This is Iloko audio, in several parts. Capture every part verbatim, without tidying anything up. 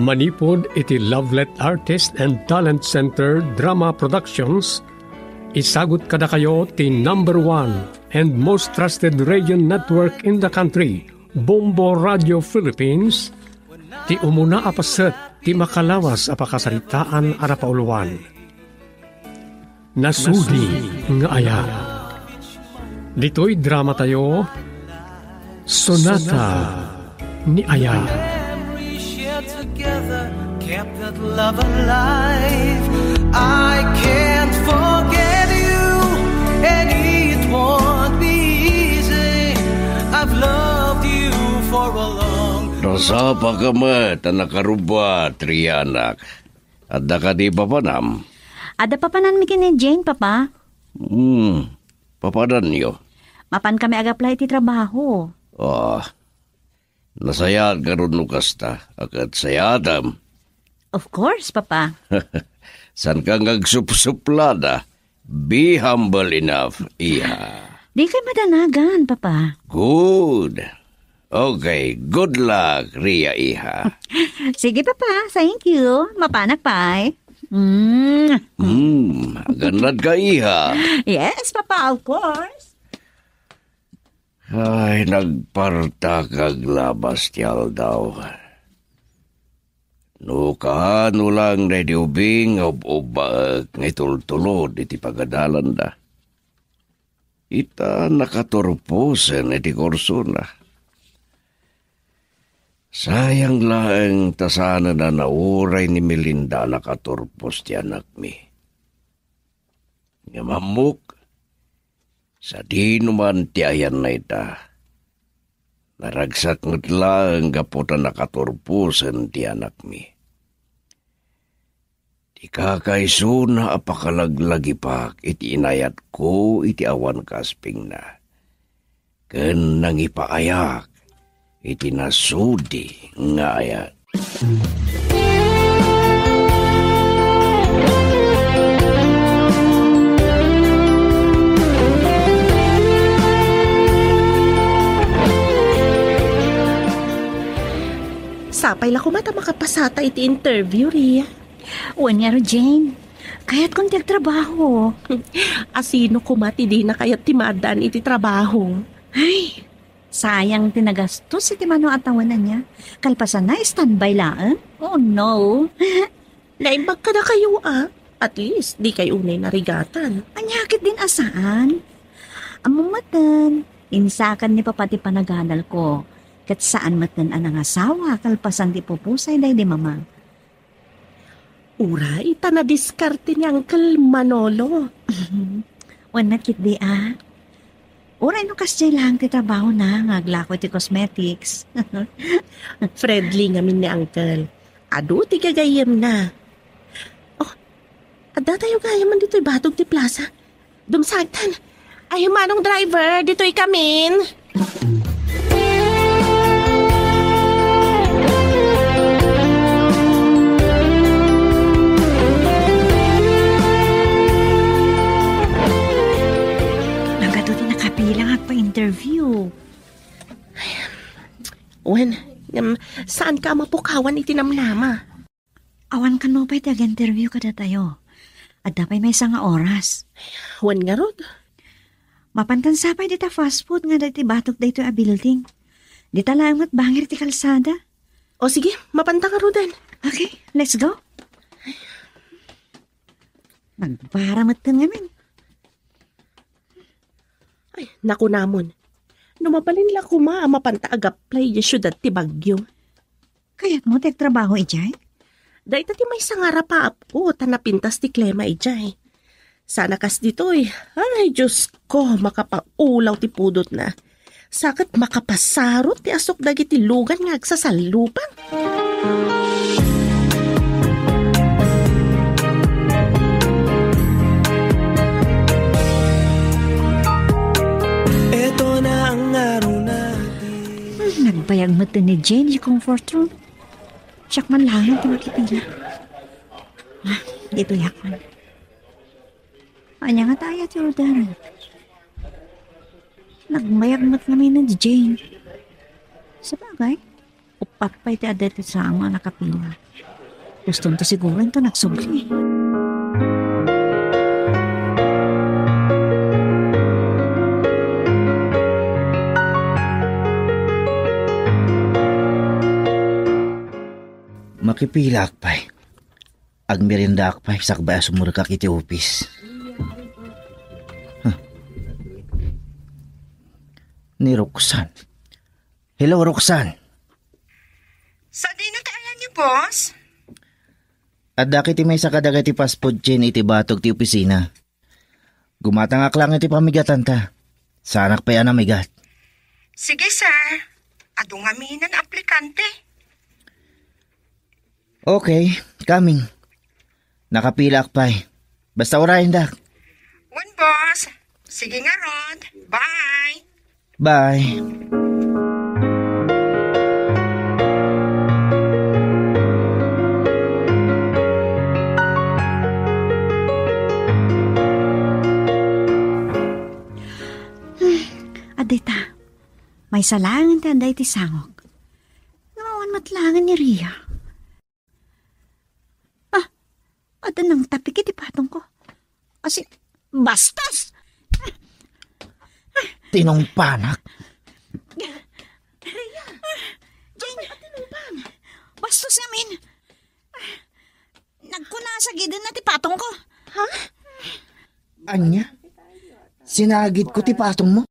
Manipud iti Lovelet Artist and Talent Center Drama Productions, isagut kadakayo ti number one and most trusted radio network in the country, Bombo Radio Philippines, ti umuna a paset ti makalawas a pakasaritaan a napauluan. Nasudi nga Aya. Ditoy dramatayo, Sonata ni Aya. Memories shared together kept that love alive. I can't forget you, and it won't be easy. I've loved you for a long Nasapa ka met a nakarubbuat, Rianak. Adda kadi papanam? Adda papananmi ken ni Jane, Papa. Hmm, papananyo? Mapan kami agaplay iti trabaho. Ah, nasayaat garud no kasta, a ket sayaatam. Of course, Papa. Saan ka nga agsupsuplada? Be humble enough, iha. Di kay madanagan, Papa. Good. Okay, good luck, Ria, iha. Sige, Papa. Thank you. Mapanak pay. Mm. Hmm, agannad ka, iha. Yes, Papa, of course. Ay, nagpartak aglabas ti aldaw. No kaano lang daydi ubing nga ub-ubbaek nga itultulod iti pagadalanda. Ita nakaturposen iti kursona. Sayang laeng ta saanen a nauray ni Melinda a nakaturpos ti anakmi. Ngem ammok, sadino man ti ayanna ita. Naragsak met laeng gapu ta nakaturposen ti anakmi. Ti kakaisuna a pakalaglagipak iti inayatko iti awan kaspingna, ken nangipaayak iti nasudi nga ayat. Sapay la koma ta makapasata iti interview, Ria. Wen ngarud, Jane. Kayatkon ti agtrabaho. Asino koma ti dina kayat ti maaddaan iti trabaho? Ay, sayang ti nagastos iti mano a tawen ania. Kalpasanna, standby laeng. Oh, no. Naimbag kadakayo, a. At least, di kay unay narigatan. Ania ket din a saan? Ammom metten, insakan ni Papa ti panaganalko. Ket saan metten a nangasawa kalpasan ti pupusay daydi Mama. Uray, ta nadiskarte ni Uncle Manolo. Wen met ketdi a. Uray no kasdiay laeng ti trabahona nga aglako iti cosmetics. Friendly ngamin ni Uncle. Adu ti gagayyemna. Oh, adda tayo gayamen ditoy batog ti plaza. Dumsagtan. Ay, manong driver, ditoy kamin. Nagadu ti nakapila nga agpa-interview. Wen, ngem, saan ka a mapukawan iti namnama? Awan kano pay ti ag-interview kadatayo. Adda pay maysa nga oras. Wen ngarud. Mapantan sapay dita fast food nga adda iti batok daytoy a building. Dita laeng met bangir ti kalsada. O sige, mapanta ngaruden. Okay, let's go. Nagbara metten ngamin. Ay, nakunamon. No mabalin la koma a mapanta ag-apply idiay siudad ti Baguio. Kayatmo ti agtrabaho idiay? Dayta ti maysa nga rapaapko ta napintas ti klema idiay. Sana kas ditoy. Ay, Diyos ko, makapaulaw ti pudotna. Sa ket makapasarot ti asuk dagiti lugan nga agsasallupan. Eto na ang araw natin. Hmm, nagbayag met ni Jane iti comfort room. Siak man laeng ti makipila. Ah, ditoyak man. Ania ngata aya ti orderan? Nagmayag met ngamin ni Jane. Sabagay, uppat pay ti adda iti samo a nakapila. Gustonto siguro ito nagsubli. Makipilaak pay. Agmeriendaak pay sakbay a sumrekak iti opis. Huh. Ni Roxanne. Hello, Roxanne. Sadino ti ayanyo, boss? Adda iti maysa kadagiti fast food chain iti batog ti opisina. Gumatangak lang iti pamigatanta. Saanak pay a namigat. Sige, sir. Adu ngamin a aplikante. Okay, coming. Nakapilaak pay. Basta urayendak. Wen, boss. Sige ngarud. Bye. Bye. Adita, maysa laengen ti adda iti sangok. Ngem awan met laengen ni Ria. Ah, adda nangtapik iti patongko. Asi, bastos! Tinungpanak. Ria! Jane! Bastos ngamin! Nagkuna a sagidenna ti patongko. Ha? Ania? Sinagidko ti patongmo?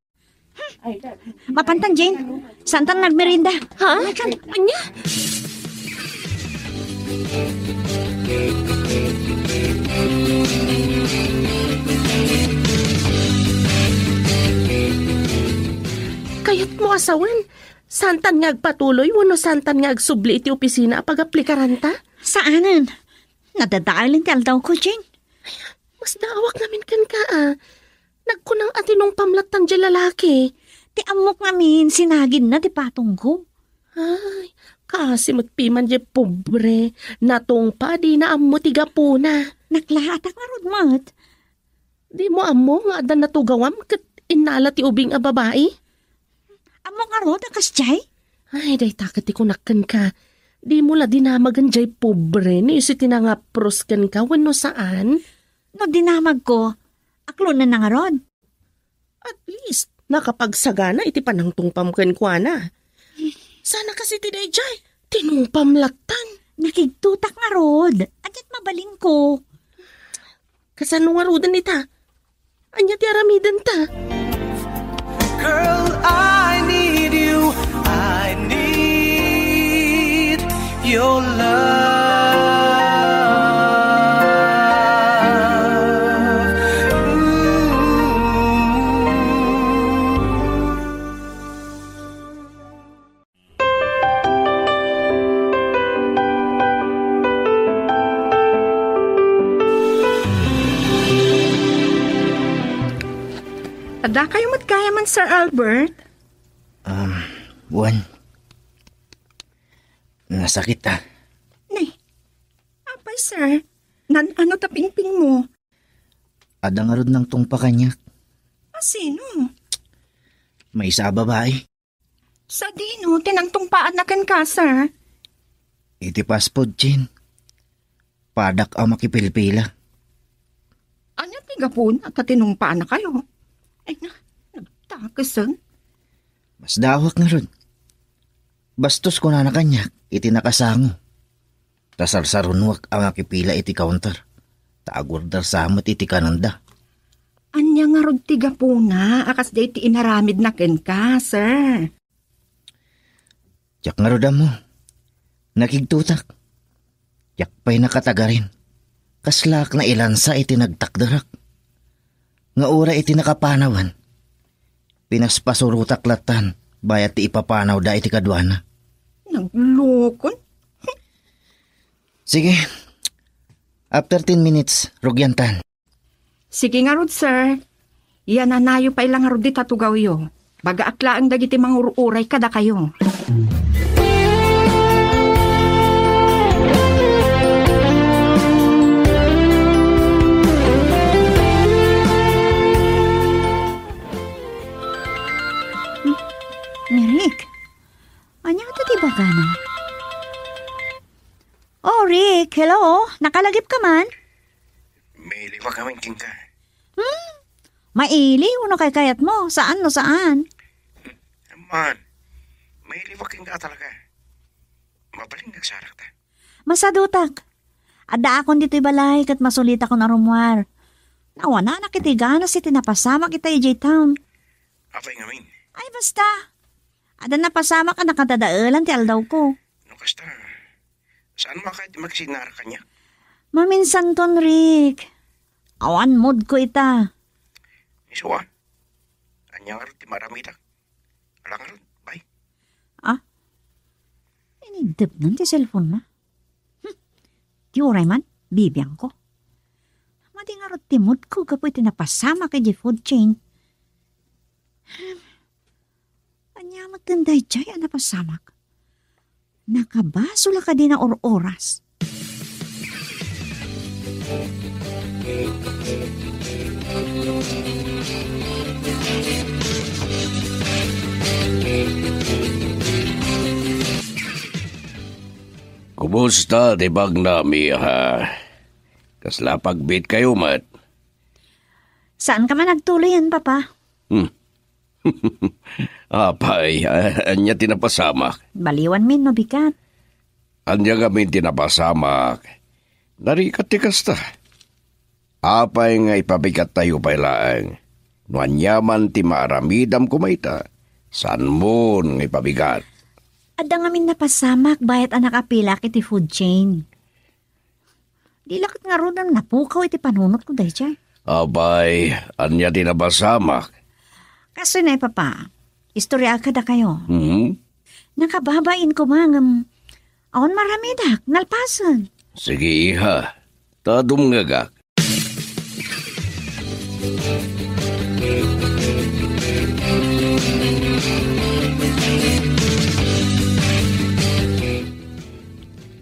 Mapantan, Jane. Saantan nagmerienda. Ha? Ania? Kayatmo a sawen, saantan nga agpatuloy wenno saantan nga agsubli iti opisina a pagaplikaranta? Saanen. Nadadaelen ti aldawko, Jane. Masdaawak ngamin kenka, a. Nagkunam a tinungpam lattan diay lalaki. Ti ammok ngamin, sinagidna ti patongko. Ay, kaasi met piman diay pobre. Natungpa, dina ammo ti gapuna. Naklaatak ngarud met. Dimo ammo nga adda natugawam ket innala ti ubing a babai? Ammok ngarud a kasdiay? Ay, dayta ket ti kunak kenka. Dimo la dinamagen diay pobre no isu ti nangapros kenka wenno saan? No dinamagko, aklonenna ngarud. At least, nakapagsagana iti panangtungpam kenkuana. Saan a kas iti daydiay, tinungpam lattan. Nakigtotak ngarud. Ania't mabalinko? Kasano ngaruden ita? Ania ti aramidenta? Girl, I need you. I need your love. Ooh. Addakayo met gayam, Sir Albert? Um, wen. Nasakit, a. Nay, apay, sir? Nan-ano ta pingpingmo? Adda ngarud nangtungpa kaniak. A, sino? Maysa a babai. Sadino ti nangtungpaanna kenka, sir? Iti fast food chain. Padak a makipilpila. Ania ti gapuna ta tinungpaannakayo? Ay na, nagtakesen. Masdaawak ngarud. Bastos kunana kaniak iti nakasango. Ta sarsarunoak a makipila iti counter, ta agorder sa met iti kanenda. Ania ngarud ti gapuna a kasdiay ti inaramidna kenka, sir? Diak ngarud ammo. Nakigtotak. Diak pay nakatagarin. Kaslaak nailansa iti nagtakderak. Nga uray iti nakapanawan, pinaspasurotak lattan bayat ti ipapanawda iti kaduana. Naglokon. Sige. After ten minutes, rugiantan. Sige ngarud, sir. Yananayo pay la ngarud dita tugawyo. Bagaak laeng dagiti mangur-uray kadakayo. Hmm? Ni Rick, ania ti bagana? Rick, hello? Nakalagip ka man? Mailiwak amin kenka. Hmm? Maili? Uno kaykayat mo? Saan no saan? Man, mailiwak kenka talaga. Mabalin nga agsarakta. Masadutak. Addaakon ditoy balay ket masulitakon a rummuar. Nawananak iti ganas iti napasamak ita idiay town. Apay ngamin? Ay, basta. Adda napasamak a nakadadaelan ti aldawko. No kasta, saan mo kayat ti makisinara kaniak? Maminsanton, Rick. Awan mood ko ita. Isu a? Ania ngarud ti maaramidak? Ala ngarud, bay. Ah? Inigdepnan ti cellphone na. Hmm. Ti uray man, bibiangko. Madi ngarud ti mood ko gapu iti napasamak iti food chain. Hmm. Ania met daydiay a napasamak? Nakabasol a kadi na or-oras. Kumusta ti bagnami, ha? Kasla pagbiit kayo met? Saan ka man agtuloyen, Papa? Hmm. Apay, a-, ania ti napasamak? Baliwan min no bigat. Ania ngamin ti napasamak? Narigat ti kasta. Apay nga ipabigattayo pay laeng? No ania man ti maaramidam koma ita, saanmon nga ipabigat. Adda ngamin napasamak bayat a nakapilak iti food chain. Di la ket ngaruden napukaw iti panunotko daydiay. Apay, ania ti napasamak? Kastoy na, Papa. Istoryaak kadakayo. Mhm. Nakababain koma ngem awan maramidak, nalpasen. Sige, iha. Ta dumngegak.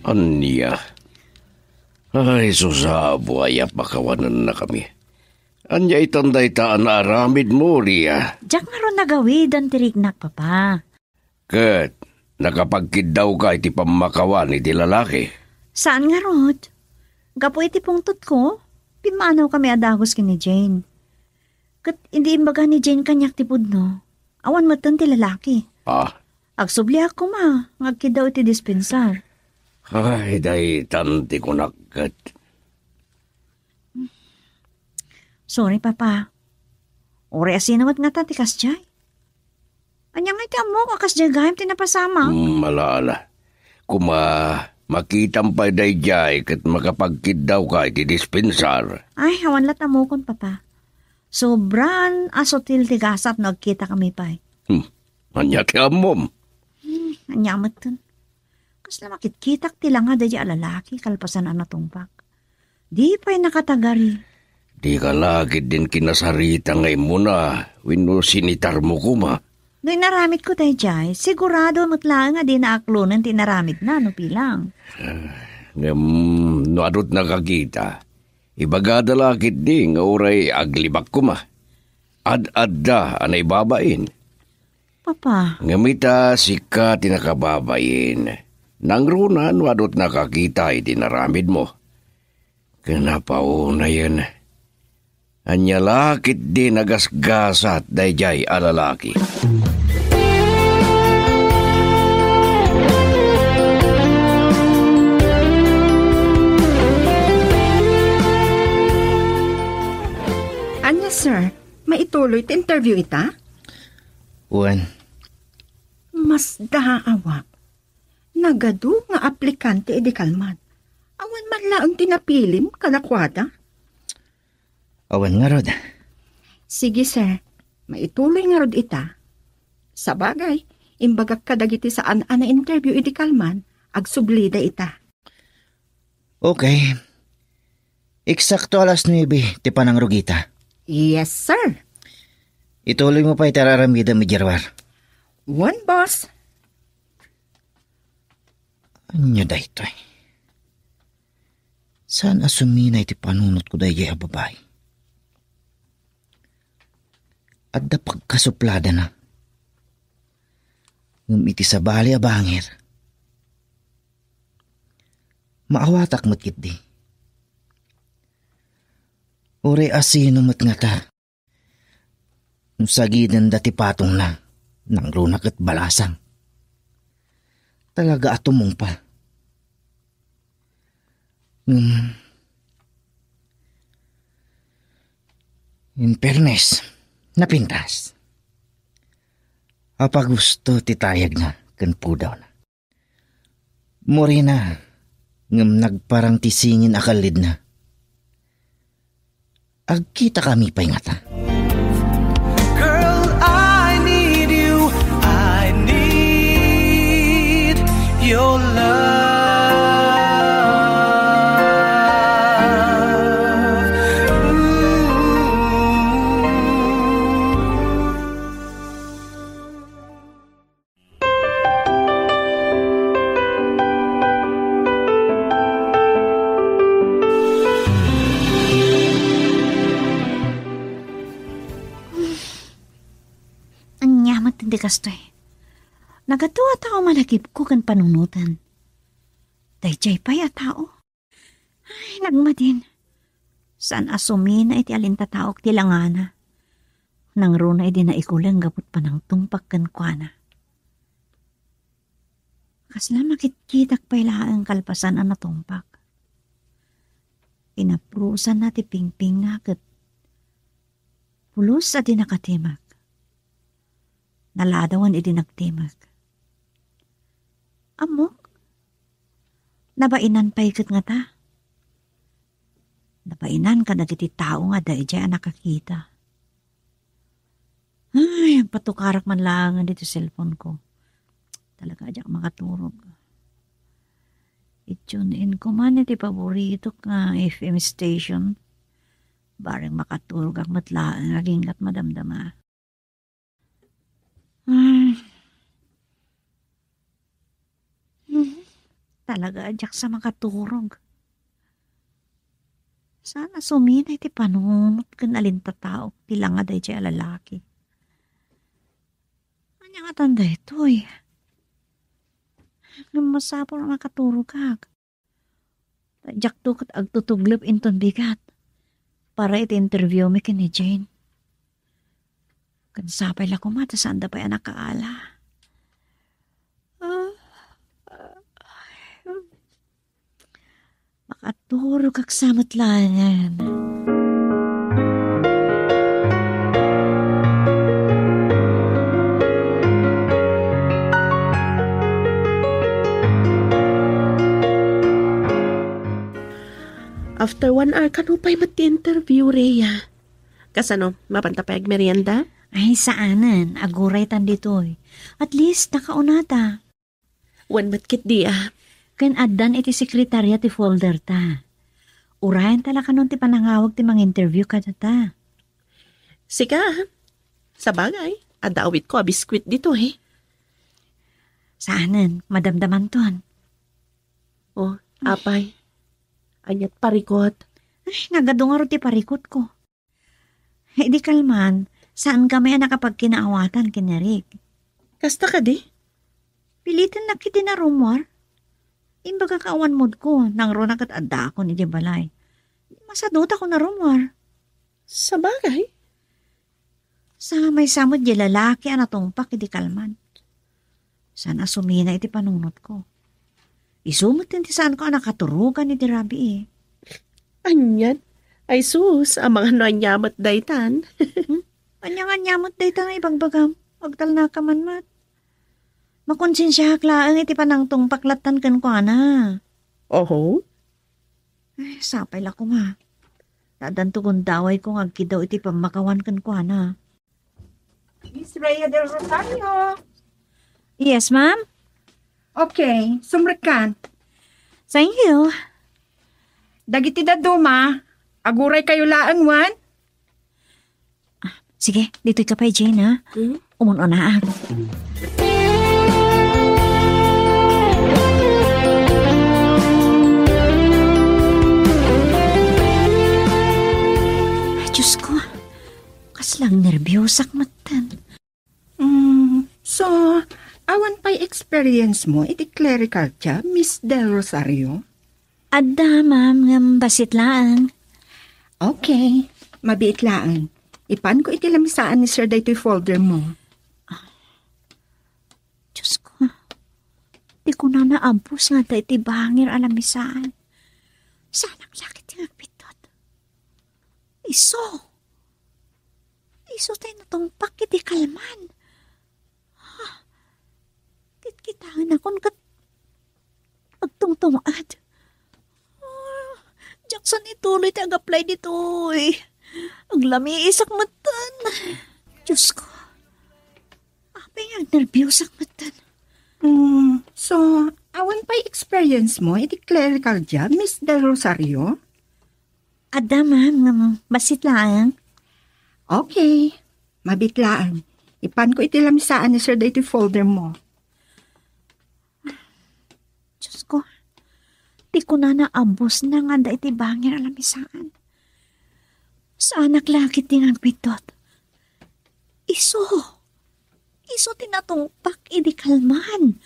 Ania? Ay, sus a, buayat, pakawanennakami. Ania itan dayta a naaramidmo, Ria? Diak ngarud nagawidan ti riknak, Papa. Ket nakapagkiddawka iti pammakawan iti lalaki? Saan ngarud. Gapu iti pungtotko, pimmanawkami a dagus ken ni Jane. Ket idi imbaga ni Jane kaniak ti pudno, awan metten ti lalaki. Ah? Agsubliak koma nga agkiddaw iti dispensar. Ay, daytan ti kunak ket. Sorry, Papa. Uray a sino met ngata ti kasdiay? Ania ngay ti ammok a kasdiay gayam ti napasamak? Hmm, ala, ala. Koma, makitam pay daydiay ket makapagkiddawka iti dispensar. Ay, awan la ta ammokon, Papa. Sobraan a sutil ti gasat no agkitakami pay. Hmm, ania ti ammom? Hmm, ania metten? Kasla makitkitak ti langa daydiay a lalaki kalpasan a natungpak. Di pay nakatagari. Dika la ketdin kinasarita nga immuna wenno sinitarmo koma? No inaramidko daydiay, sigurado met laeng a dina aklonen ti inaramidna no bilang. Ngem no adutnaka kita, ibagada la ketdi nga uray aglibak koma. Ad-adda a naibabain. Papa. Ngem ita, sika ti nakababain. Nangruna no adutnaka kita iti inaramidmo. Ken napaunayen, ania la ketdi nagasgasat daydiay a lalaki? Ania, sir? Maituloy ti interview ita? Wen. Masdaawak. Nagadu nga aplikante idi kalman. Awan man laeng ti napilim kadakuada? Awan ngarud. Sige, sir. Maituloy ngarud ita. Sabagay, imbagak kadagiti saan a na-interview idi kalman, agsublida ita. Okay. Eksakto alas nuebe ti panangrugita. Yes, sir. Ituloy mo pay ti ar-aramidem idiay ruar. Wen, boss. Ania daytoy? Saan a suminay ti panunotko daydiay a babai? Adda pagkasupladana. Ngem iti sabali a bangir, Maawatak met ketdi. Uray asino met ngata no sagidenda ti patongna, nangruna ket balasang. Talaga a tumungpal. Ngem, in fairness, napintas. Apagusto ti tayagna ken pudawna. Murina, ngem nagparang ti singin a kallidna. Agkitakami pay ngata. Girl, I need you. I need your love. Ooh. Ania met ti kastoy? Nagaduato a malagipko ken panunoten. Daydiay pay a tao. Ay, nagmadin. Saan a sumina iti alintataok ti langana. Nangruna idi naikuleng gapu ti panangtungpak kenkuana. Kasla makitkitak pay laeng kalpasan a natungpak. Inaprusanna ti pingpingna ket pulos a di nakatimek. Naladawen idi nagtimek. Ammok, nabainan pay ket ngata. Nabainan kadagiti tao nga daydiay a nakakita. Ay, agpatukarak man laengen ditoy cellphone ko. Talaga, diak makaturog. I-tune in ko man iti paboritok nga F M station. Bareng makaturogak met laeng aginggat madamdama. Ay. Mhm. Talaga a diak sa makaturog. Saan a sumina iti panunot ken alintataok ti langa daydiay a lalaki. Ania ngatan daytoy? Ngem masapul a makaturogak. Ta diakto ket agtutuglep inton bigat para iti interview mi ken ni Jane. Ken sapay la koma ta saanda pay a nakaala. Ah, ah, makaturogak sa met laengen. After one hour, kano pay met ti interview, Rhea? Kasano, mapanta pay agmerienda? Ay, saanen. Aguray tan ditoy. At least, nakaunata. Wen met ketdi a. Ken addan iti sekretarya ti folder ta. Urayenta la kanon ti panangawag ti manginterview kadata. Sika, a. Sabagay, adda awitko a biskuit ditoy. Saanen, madamdamanton. Oh, apay. Aniat parikut? Ay, nagadu ngarud ti parikutko. Idi kalman, saankami a nakapagkinaawatan ken ni Rick. Kasta kadi? Pilitennak iti narummuar. Imbagak a awan moodko, nangruna ket addakon idiay balay. Masadutako narummuar. Sabagay. Sa maysa met diay lalaki a natungpak idi kalman. Saan a sumina iti panunotko. Isu met ti saanko a nakaturogan idi rabii. Anian? Ay sus, amangan no ania met daytan. Hmm? Ania nga ania met daytan nga ibagbagam? Agtalnaka man met. Makonsensiaak laeng iti panangtungpak lattan kenkuana. Oho? Ay, sapay la koma. Ta addanto gundawayko nga agkidaw iti pammakawan kenkuana. Miss Rhea Del Rosario. Yes, ma'am? Okay, sumrekkan. Thank you. Dagiti dadduma, aguraykayo laeng wen? Ah, sige, ditoy ka pay, Jane, ha? Hmm? Umun-unaak. Ay, Diyos ko. Kaslang nerbiyosak metten. Mm, so, awan pay experience mo iti clerical job, Miss Del Rosario? Adda, ma'am, ngem bassit laeng. Okay, mabiit laeng. Ipanko iti lamisaan ni sir daytoy folder mo. Diyos ko, ti kunana a boss nga adda iti bangir a lamisaan. Saanak la ketdi nga agbiddut. Isu! Isu ti natungpak iti kalman. Kitkitaenakon ket agtungtung-ed. Ah, diak saan ituloy ti ag-apply ditoy. Aglamiisak metten. Diyos ko. Apay nga agnerbiyosak metten. Mm, so, awan pay experience mo iti clerical job, Miss Del Rosario? Adda, ma'am, nga bassit laeng. Okay. Mabiit laeng. Ipanko iti lamisaan ni sir daytoy folder mo. Diyos ko, ti kunana a boss na nga adda iti bangir a lamisaan. Saanak la ketdi nga agbiddut. Isu. Isu ti natungpak idi kalman.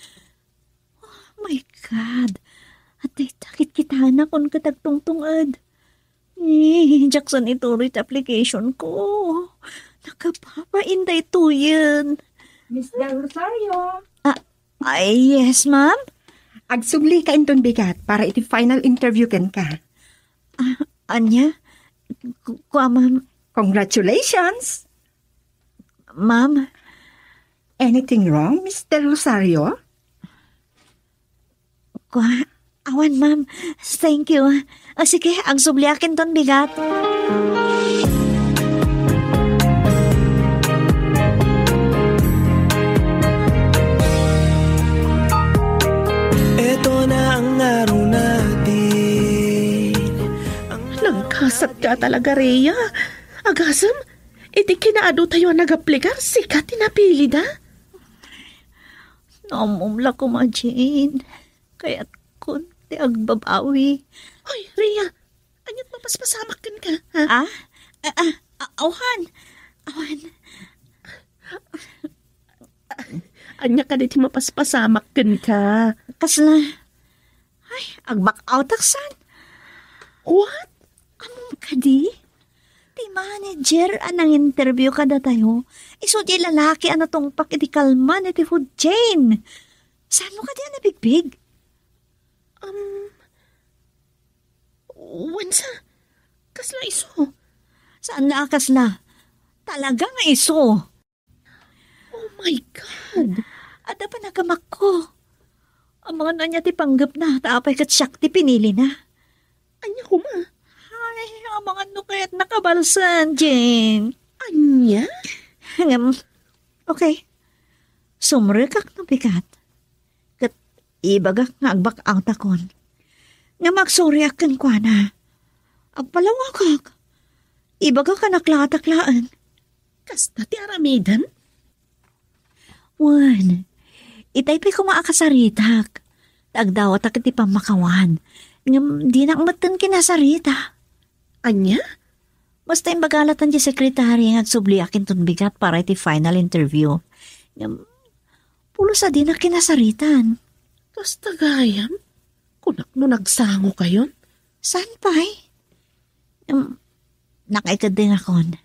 Oh my God. Adda ita kitkitaenakon ket agtungtung-ed. Eh, diak saan ituloy ti application ko. Nakababain daytoyen. Miss Del Rosario. Ah, ay, yes, ma'am. Agsublika inton bigat para iti final interview kenka. Ah, ania? Ku-, kua, ma'am. Congratulations! Ma'am? Anything wrong, Miss Del Rosario? Kua, awan, ma'am. Thank you. O, sige, agsubliak inton bigat. Ito na ang araw natin. Nagkasat ka talaga, Rhea. Agasem, iti kinaadu tayo a nagaplikar, sika ti napilida. Naum-umla koma, Jane. Kayatkon ti agbabawi. Hoy, Rhea, ania't mapaspasamak kenka, ha? Ah? Ah, ah, ah, awan. Awan. Ania kadi ti mapaspasamak kenka? Kasla. Ay, ag-back out-ak san. What? Ammom kadi? Ti manager a nang-interview kadatayo, isu ti lalaki a natungpak iti kalman iti food chain. Saanmo kadi a nabigbig? Um, wen sa, kasla isu. Saan nga a kasla? Talaga nga isu. Oh my God! Adda panagamakko. Amangan ania ti panggepna, ta apay ket siak ti pinilina. Ania koma? Ay, amangan no kayat nakabalsan, Jane. Ania? Ngem, okay. Sumrekak no bigat. Ket ibagak nga ag-back out-akon. Ngem agsorry-ak kenkuana. Agpalawakak. Ibagak a naklaatak laeng. Kasta ti aramidem? Wen, itay pay koma a kasaritak. Ta agdawatak iti pammakawan. Ngem dinak metten kinasarita. Ania? Basta imbagak latta ti sekretary nga agsubliak inton bigat para iti final interview. Ngem, pulos a dinak kinasaritan. Kasta gayam? Kunak no nagsangokayon? Saan pay? Em, nakaikeddengakon.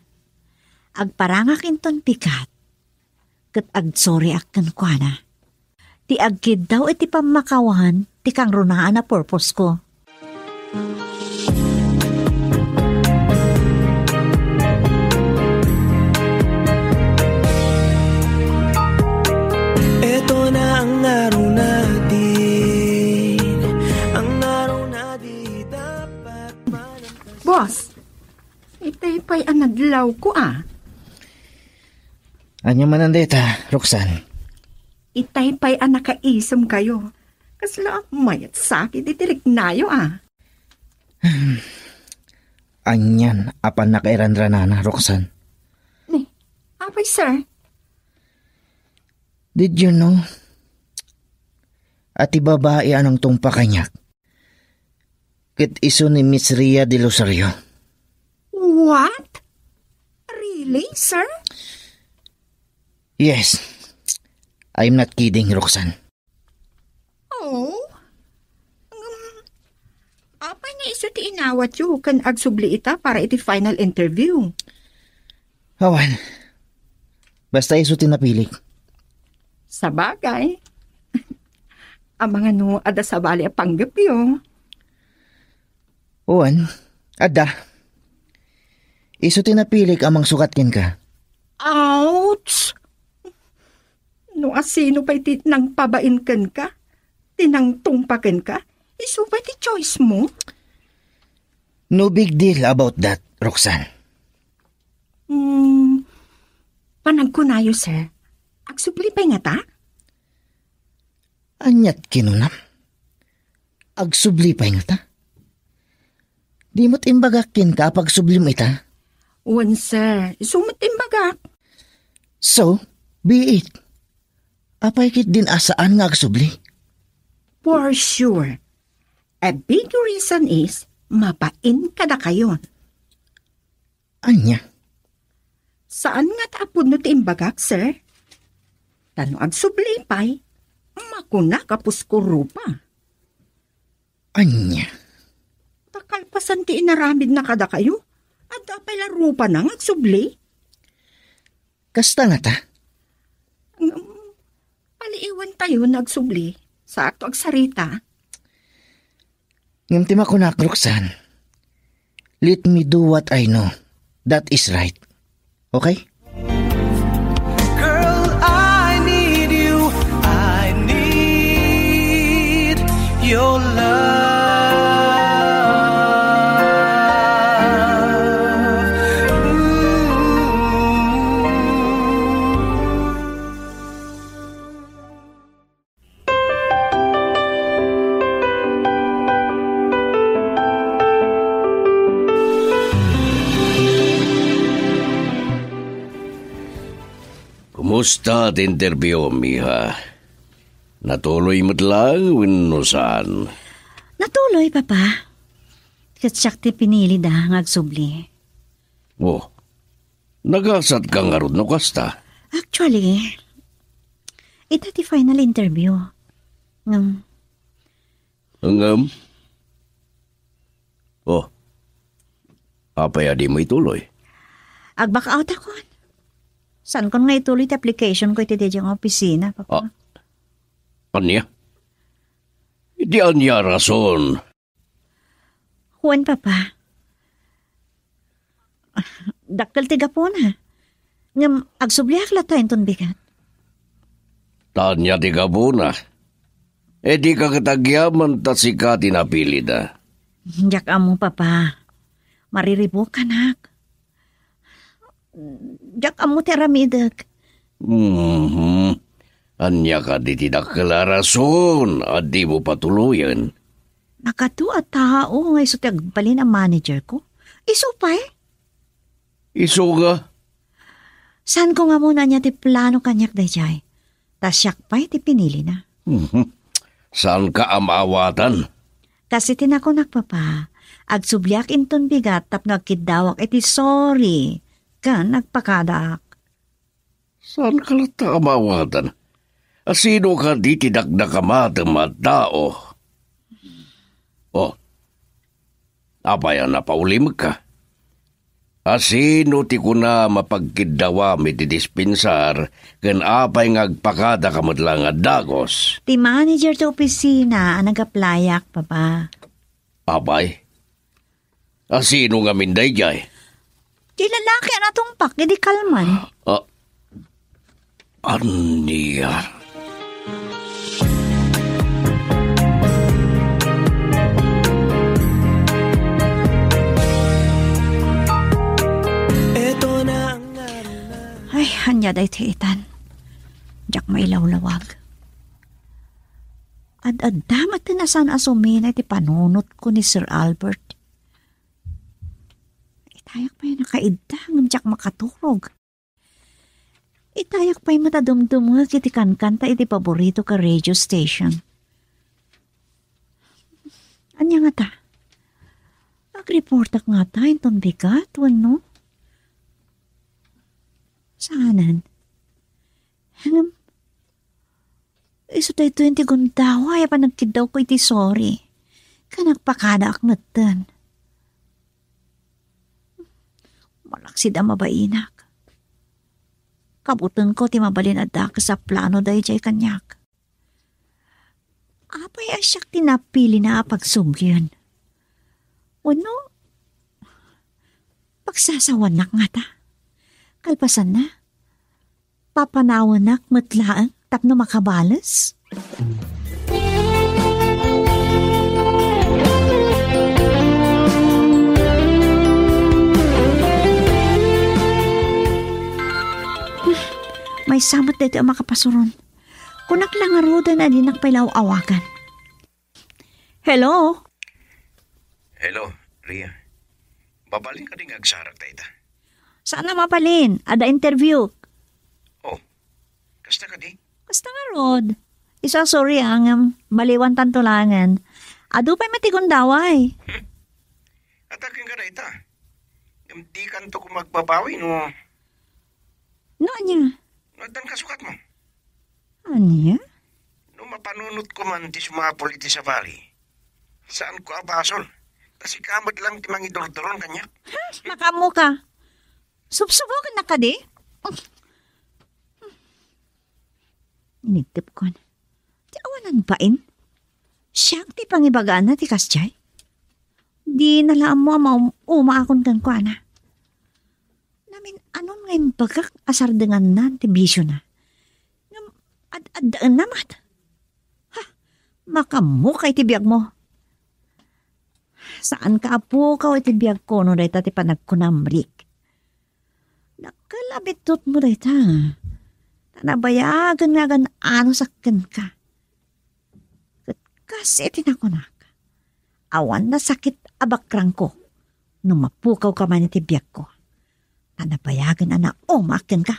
Agparangak inton bigat, ket agsorry-ak kenkuana. Ti agkiddaw iti pammakawan ti kangrunaan a purpose ko. Ito na ang araw natin, ang araw na di dapat malampas. Boss, itay pay a nadlawko, a. Ania manen dayta, Roxanne? Itay pay a nakaisemkayo. Kasla mayat sakit iti riknayo, a. Anian a pannakairanranana, Roxanne? Ni, apay, sir? Did you know a ti babai a nangtungpak kaniak ket isu ni Miss Rhea Del Rosario? What? Really, sir? Yes. I'm not kidding, Roxanne. Oh? Um, Awatyo ken agsubli ita para iti final interview. Awan. Basta isu ti napilik. Sabagay. Amangan no adda sabali a panggepyo. Wen, adda. Isu ti napilik a mangsukat kenka. Ouch! No asino pay ti nangpabain kenka, ti nangtungpa kenka, isu pay ti choice mo? No big deal about that, Roxanne. Hmm, panagkunayo, sir. Agsubli pay ngata? Aniat kinunam? Agsubli pay ngata? Di met imbagak kenka a pagsublim ita? Wen, sir. Isu met imbagak. So, be it. Apay ketdin a saan nga agsubli? For sure. A big reason is, mabain kadakayon. Ania? Saan ngata a pudno ti imbagak, sir? Ta no agsubli pay, makunak a pusko rupa. Ania? Ta kalpasan ti inaramidna kadakayo, adda pay la rupana nga agsubli? Kasta ngata? Ngem, paliiwentayo nga agsubli, saakto agsarita. Ngem ti makunak, Roxanne, let me do what I know. That is right. Okay? Girl, I need you. I need your love. Ooh. Kumusta ti interview, miha? Natuloy met laeng wenno saan? Natuloy, Papa. Ket siak ti pinilida nga agsubli. Oh, nagasatka ngarud no kasta? Actually, ita ti final interview. Ngem, Ngem? Oh, apay a dimo ituloy? Ag-back out akon. Saankon nga ituloy ti application ko iti daydiay nga opisina, Papa. Ah, ania? Iti ania a rason? Wen, Papa. Dakkel ti gapuna. Ngem agsubliak latta inton bigat. Ta ania ti gapuna? E dika ket agyaman ta sika ti napilida. Diak ammo, Papa. Mariribukanak. Diak ammo ti aramidek. Mhm. Ania kadi ti dakkel a rason a dimo patuloyen? Nakato a tao nga isu ti agbalin a manager ko. Isu pay? Isu nga? Saan ko nga ammo no ania ti plano kaniak daydiay. Ta siak pay ti pinilina. Mhm. Saanka a maawatan? Kas iti nakunak, Papa, agsubliak inton bigat tapno agkiddawak iti sorry ken agpakadaak. Saanka latta a maawatan? A sino kadi ti dakdakamatem a tao? Oh, apay a napaulimekka? A sino ti kuna mapagkiddawam iti dispensar ken apay nga agpakadaka met laeng a dagus? Ti manager ti opisina a nag-applyak, Papa. Apay? A sino ngamin daydiay? Ti lalaki a natungpak idi kalman. Ah, ania? Ay, ania daytoy itan? Diak mailawlawag. Ad-adda met ti nasan a sumina iti panunotko ni Sir Albert. Itayak pay nakaidda ngem diak makaturog. Itayak pay met a dumdumngeg iti kankanta iti paborito ka radio station. Ania ngata? Agreportak ngata inton bigat wenno? Saanen. Ngem, isu daytoy ti gundaway a panagkiddawko iti sorry. Ken agpakadaak metten. Malaksid a mabainak. Kabutenko ti mabalin a dakes a plano daydiay kaniak. Apay a siak ti napilina a pagsublien? Wenno, pagsasawanak ngata? Kalpasanna, papanawenak met laeng tapno makabales? Maysa met daytoy a makapasuron. Kunak la ngaruden a dinak pay la aw-awagan. Hello? Hello, Ria. Mabalin kadi nga agsarag dayta? Saan a mabalin? Adda interview. Oh, kasta kadi? Kasta ngarud. Isu a sorry, ah, ngem baliwan tanto laengen. Adu pay met ti gundaway. Hmm. Ataken ka dayta. Ngem dikanto koma agbabawi no No ania? No addan kasukatmo. Ania? No mapanunotko man ti sumapul iti sabali, saanko a basol. Ta sika met lang ti mangidurduron kaniak. Ha? Makaammoka. Subsubokennak kadi? Inigtepkon. Ti awanan bain? Siak ti pangibagana ti kasdiay? Dina la ammo a maum-umaakon kenkuana. Namin-anon nga imbagak a sardenganna ti bisiona. Ngem ad-addaenna met. Ha! Makaammoka iti biagmo. Saanka a pukaw iti biagko no dayta ti panagkunam, Rick. Dakkel a biddutmo dayta. Ta nabayagen nga agan-anusak kenka. Ket kas iti nakunak, awan nasakit a bakrangko no mapukawka man iti biagko. Ta nabayagen a naumaak kenka.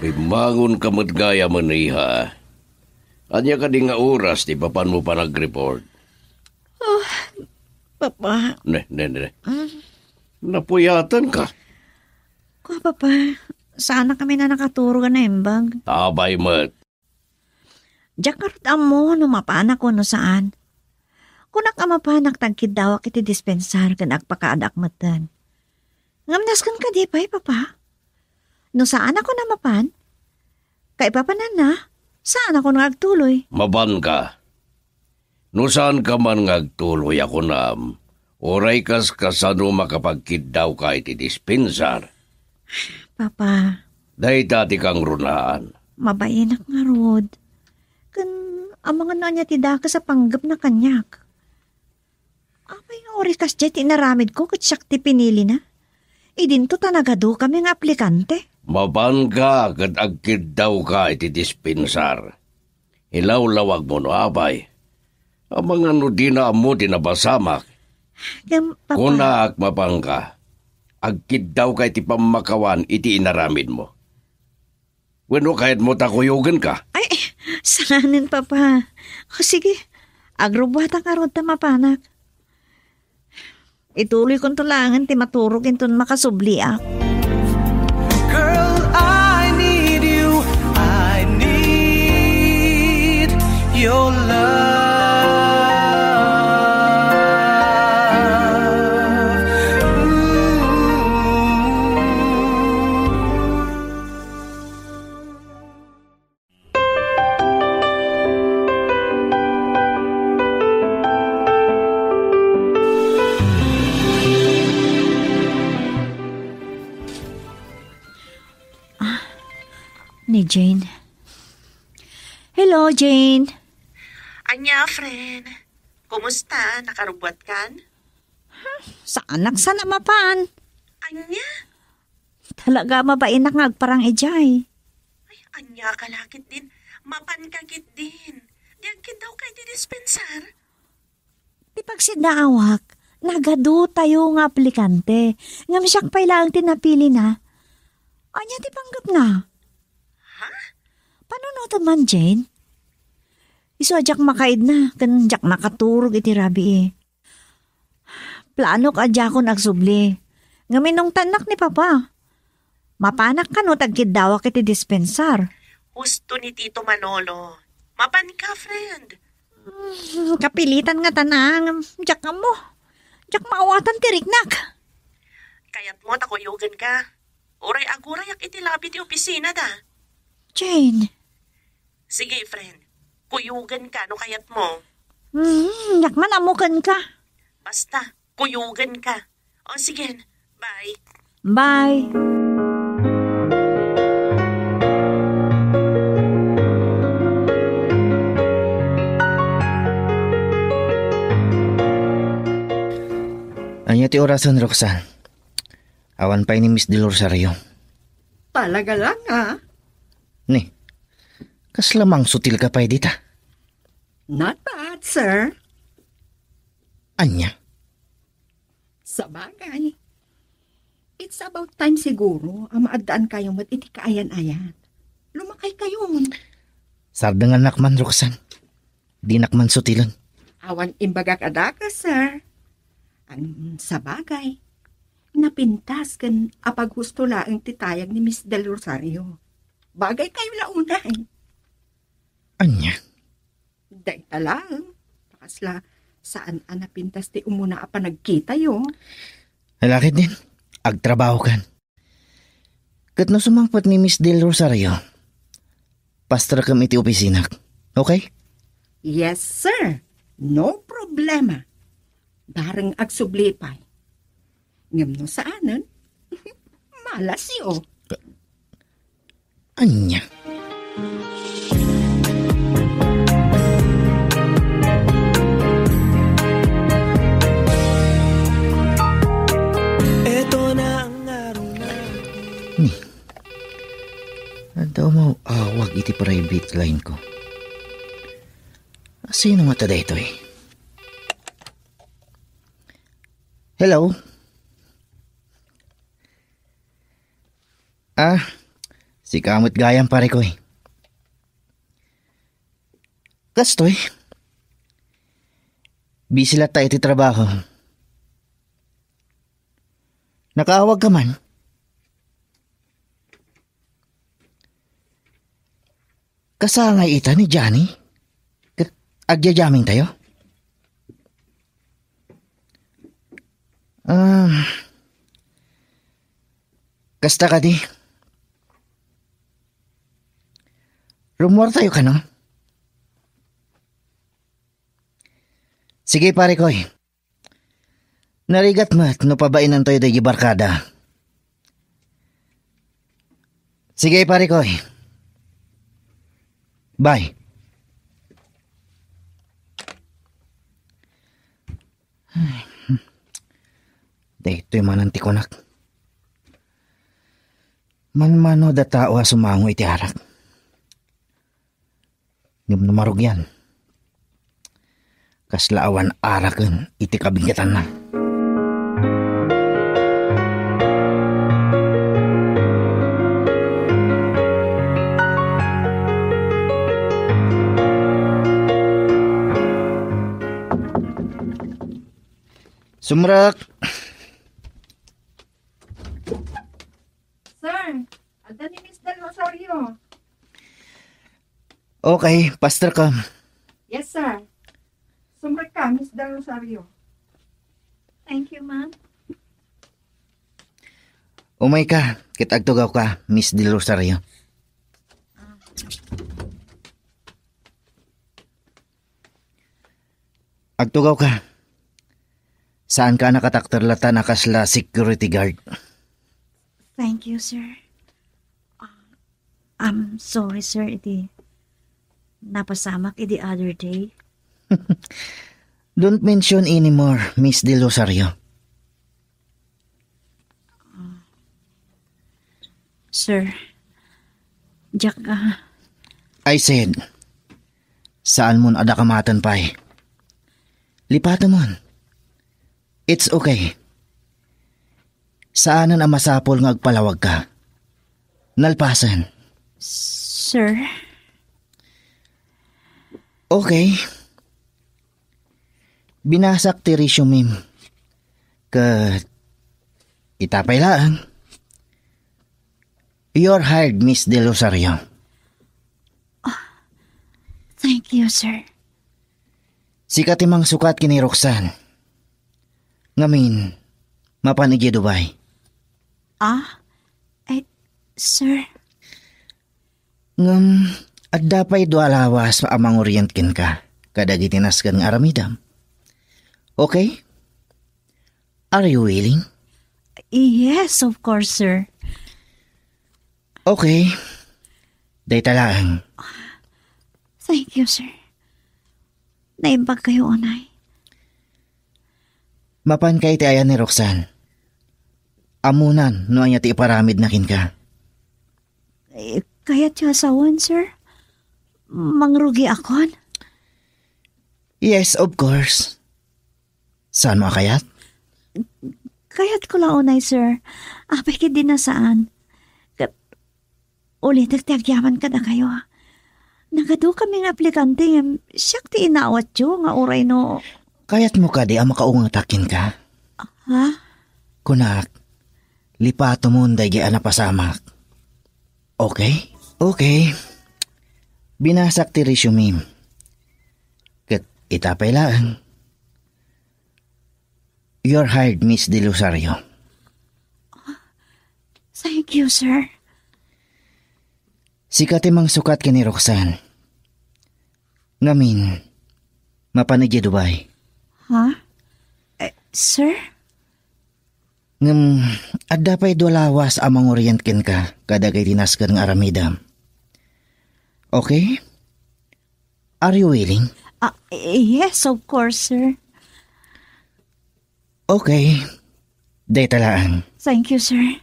Bimmangonka met gayam, iha. Ania kadi nga oras ti mapanmo panagreport? Oh, Papa. Ne, ne, ne. Mm. Napuyatanka. Kua, Papa, saanakami a nakaturog a naimbag. Abay met. Diak ngarud ammo no mapanak wenno saan. Kunak a mapanak ta agkiddawak iti dispensar ken agpakaadak metten. Ngem nasken kadi pay, Papa? No saanakon a mapan, kaipapananna, saanakon nga agtuloy. Mapanka. No saanka man nga agtuloy a kunam, uray kas kasano makapagkiddawka iti dispensar. Papa. Dayta ti kangrunaan. Mabainak ngarud. Ken amangan no ania ti dakes a panggepna kaniak. Apay nga uray kasdiay ti inaramidko ket siak ti pinilina? Idinto ta nagadukami nga aplikante. Mapanka ket agkiddawka iti dispensar. Ilawlawagmo no apay. Amangan no dina ammo ti napasamak. Ngem, Papa. Kunak, mapanka. Agkiddawka iti pammakawan iti inaramidmo. Wenno kayatmo ta kuyogenka? Ay, saanen, Papa. O, sige. Agrubbuatak ngarud ta mapanak. Ituloykonto laengen ti maturog inton makasubliak. Girl, I need you. I need your love. Ooh. Ah, ni Jane. Hello, Jane. Ania, friend? Kumusta? Nakarubbuatkan? Saanak sa a mapan. Ania? Talaga, mabainak nga agparang idiay. Ay, ania ka la ketdin? Mapanka ketdin. Di agkiddawka iti dispensar? Ti pagsiddaawak, nagadutayo nga aplikante. Ngem siak pay laeng ti napilina. Ania ti panggepna? Ha? Panunotem man, Jane? Isu a diak makaidna, ken diak nakaturog iti rabii. Planok a diakon agsubli. Ngem inungtannak ni Papa. Mapanak kano ti agkiddawak iti dispensar. Husto ni Tito Manolo. Mapan ka, friend. Hmm, kapilitan nga tanang. Diak ammo. Diak maawatan ti riknak. Kayatmo ta kuyogen ka? Uray agurayak iti labi ti opisina da. Jane. Sige, friend. Kuyogen ka no kayatmo. Hmm, diak man ammo kenka. Basta, kuyogen ka. O sige, bye. Bye. Ania ti orasen, Roxanne? Awan pay ni Miss Del Rosario. Talaga lang, ah. Ni, kasla mangsutil ka pay dita? Not bad, sir. Ania? Sabagay, it's about time siguro a maaddaan kayo met iti kaayan-ayan. Lumakay kayon. Sardengannak man, Roxanne. Dinak man sutilen. Awan imbagak a dakes, sir. Ang sabagay, napintas ken apaghusto laeng ti tayag ni Miss Del Rosario. Bagay kayo la unay. Ania? Dayta laeng. Kasla, saan a napintas ti umuna a panagkitayo? Ay, lakay din. Agtrabaho kan. Ket no sumangpet ni Miss Del Rosario, pasterkem iti opisinak. Okay? Yes, sir. No problema. Bareng agsubli pay. Ngem no saanen, malasyo. Ania? Ni, adda umaw-awag iti private line ko. Asino ngata daytoy? Hello? Ah, sika met gayam, pare ko, eh. Kastoy, busy latta iti trabaho. Nakaawag ka man? Kasangay ita ni Johnny? Ket agyayaming tayo? Ah, kasta kadi. Rummuar tayo kano? Sige, pare koy. Narigat met no pabainantayo daydi barkada. Sige, pare koy. Bye. Ay, daytoy manen ti kunak. Manmano da tao a sumango iti arak. Ngem no marugian, kasla awan araken iti kabingkatanna. Sumrek! Sir, adda ni Miss Del Rosario. Okay, pastor ka. Yes, sir. Sumrek ka, Miss Del Rosario. Thank you, ma'am. Umay ka, ket agtugaw ka, Miss Del Rosario. Ah. Agtugaw ka. Saan ka a nakatakder latta a kasla security guard. Thank you, sir. Ah, I'm sorry, sir, iti napasamak iti other day. Don't mention anymore, Miss Del Rosario. Sir, diak, ah. I said, saan mon a dakamaten pay. Lipatemon. It's okay. Saanen a masapul nga agpalawag ka. Nalpasen. Sir? Okay. Binasak ti resume-m. Ket ita pay laeng. You're hired, Miss Del Rosario. Thank you, sir. Sika ti mangsukat ken ni Roxanne. Ngamin, mapan idiay Dubai. Ah? Eh, sir? Ngem, adda pay dua lawas a mangorient kenka kadagiti nasken nga aramidem. Okay? Are you willing? Yes, of course, sir. Okay. Dayta laeng. Thank you, sir. Naimbag kayo, unay. Mapan ka iti ayan ni Roxanne. Ammonan no ania ti iparamidna kenka. Eh, kayatyo a sawen, sir? Mangrugiakon? Yes, of course. Saan mo a kayat? Kayatko la unay, sir. Apay ket di na saan. Ket ulitek ti agyaman kadakayo. Nagadukami nga aplikante ngem siak ti inawatyo nga uray no... Kayatmo kadi a makaungetak kenka? Ha? Kunak, lipatomon daydi a napasamak. Okay? Okay. Binasak ti resume. Ket ita pay laeng. You're hired, Miss Del Rosario. Thank you, sir. Sika ti mangsukat ken ni Roxanne. Ngamin, mapan idiay Dubai. Ha? Eh, sir? Ngem, adda pay dua lawas a mangorient kenka kadagiti nasken nga aramidem. Okay? Are you willing? Ah, eh, yes, of course, sir. Okay. Dayta laeng. Thank you, sir.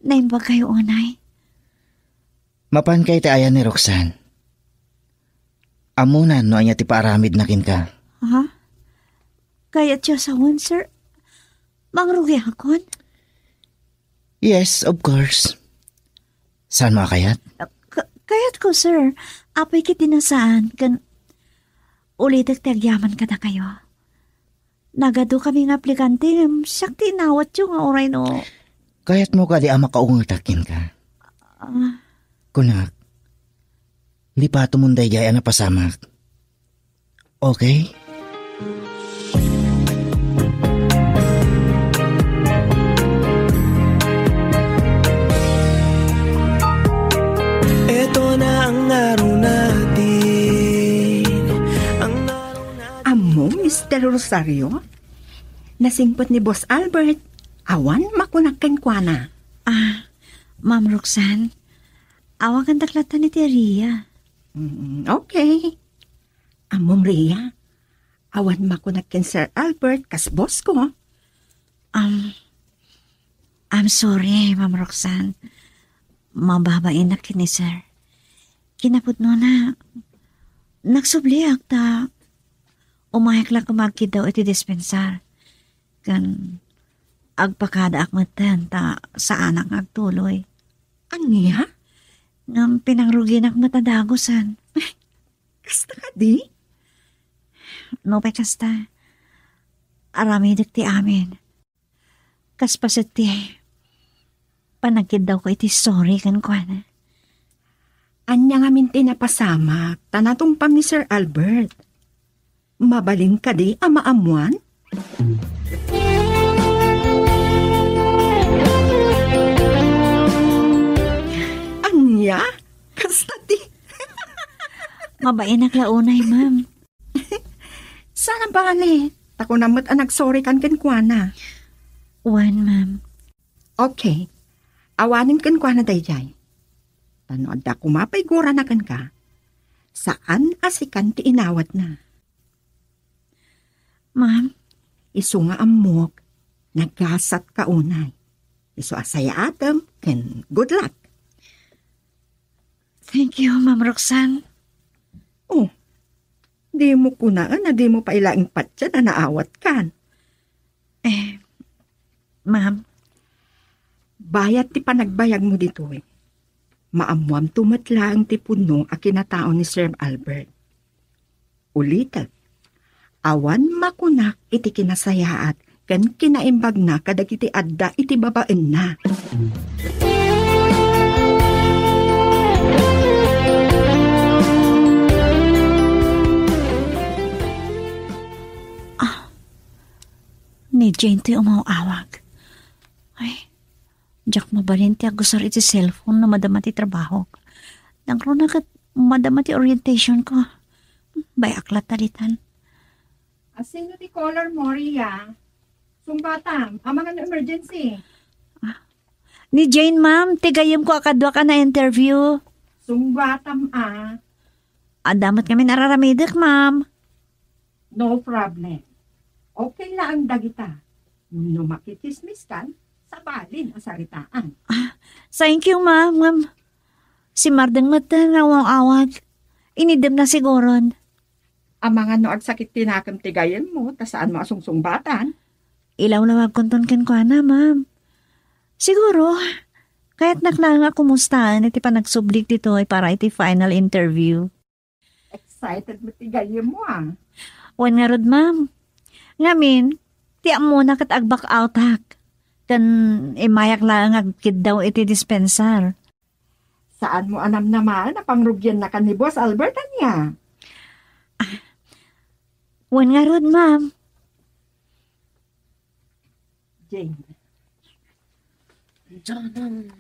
Naimbag kayo unay. Mapan ka iti ayan ni Roxanne. Ammonan no ania ti paaramidna kenka. Ha? Kayatyo a sawen, sir? Mangrugiakon? Yes, of course. Saan mo a kayat? Ah, ka-, kayatko, sir. Apay ket di na saan, ken ulitek ti agyaman kadakayo. Nagadukami nga aplikante, ngem siak ti inawatyo nga uray no... Kayatmo kadi a makaungetak kenka? Ah. Kunak, lipatomon daydiay a napasamak. Okay? Eto na ang araw natin. Ang araw natin. Ammo, Mister Rosario? Nasingpet ni Boss Albert. Awan makunak kenkuana. Ah, Ma'am Roxanne, awagandak latta ni Tia Ria. Mm, okay. Ammom, Ria, awan makunak ken Sir Albert kas boss ko. Um, I'm sorry, Ma'am Roxanne. Mababainak ken ni Sir. Kinapudnona, nagsubliak ta umayak la koma agkiddaw iti dispensar. Ken agpakadaak metten ta saanak nga agtuloy. Ania? Ngem pinangruginak met a dagusen. Kasta kadi? Nupay kasta, aramidek ti amin. Kas paset ti panagkiddawko iti sorry kenkuana. Ania ngamin ti napasamak ta natumpam ni Sir Albert? Mabalin kadi a maammuan? Ania? Kasta ti... Mabainak la unay, ma'am. Saan a bale? Ta kunam met a nagsorry kan kenkuana. Wen, ma'am. Okay. Awanen kenkuana daydiay. Ta no adda koma pay gurana kenka, saan a sikan ti inawatna. Ma'am? Isu nga ammok, nagasat ka unay. Isu a sayaatem ken good luck. Thank you, Ma'am Roxanne. Oh, dimo kunaen a dimo pay laeng patien a naawatkan. Eh, ma'am. Bayat ti panagbayagmo ditoy, maammuamto met laeng ti pudno a kinatao ni Sir Albert. Ulitek, awan makunak iti kinasayaat ken kinaimbagna kadagiti adda iti babaenna. Ni Jane toy umaw-awag. Ay, diak mabalin ti agusar iti cellphone no madama ti trabahok. Nangruna ket madama ti orientation ko. Bay-ak latta ditan. Asino ti caller mo, Ria? Sungbatam, amangan no emergency. Ah, ni Jane, ma'am, ti gayyemko a kaduak a na-interview. Sungbatam, ah. Adda met ngamin araramidek, ma'am. No problem. Okay laeng dagita. No makitsismiskan, sabalin a saritaan. Ah, thank you, ma'am. Ngem, si Mardeng met nga awang-awag. Inidem na siguron. Amangan no agsakit ti nakem ti gayyemmo, ta saanmo a sungsungbatan. Ilawlawagkonton kenkuana, ma'am. Siguro, kayatnak laeng a kumustaen iti panagsublik ditoy para iti final interview. Excited met ti gayyemmo, ah. Wen ngarud, ma'am. Ngamin, ti ammona ket agbakoutak. Ken immayak laeng agkiddaw iti dispensar. Saanmo a namnamaen a pangrugiannakan ni Boss Albert, ania? Ah, wen ngarud, ma'am. Jane. Janang.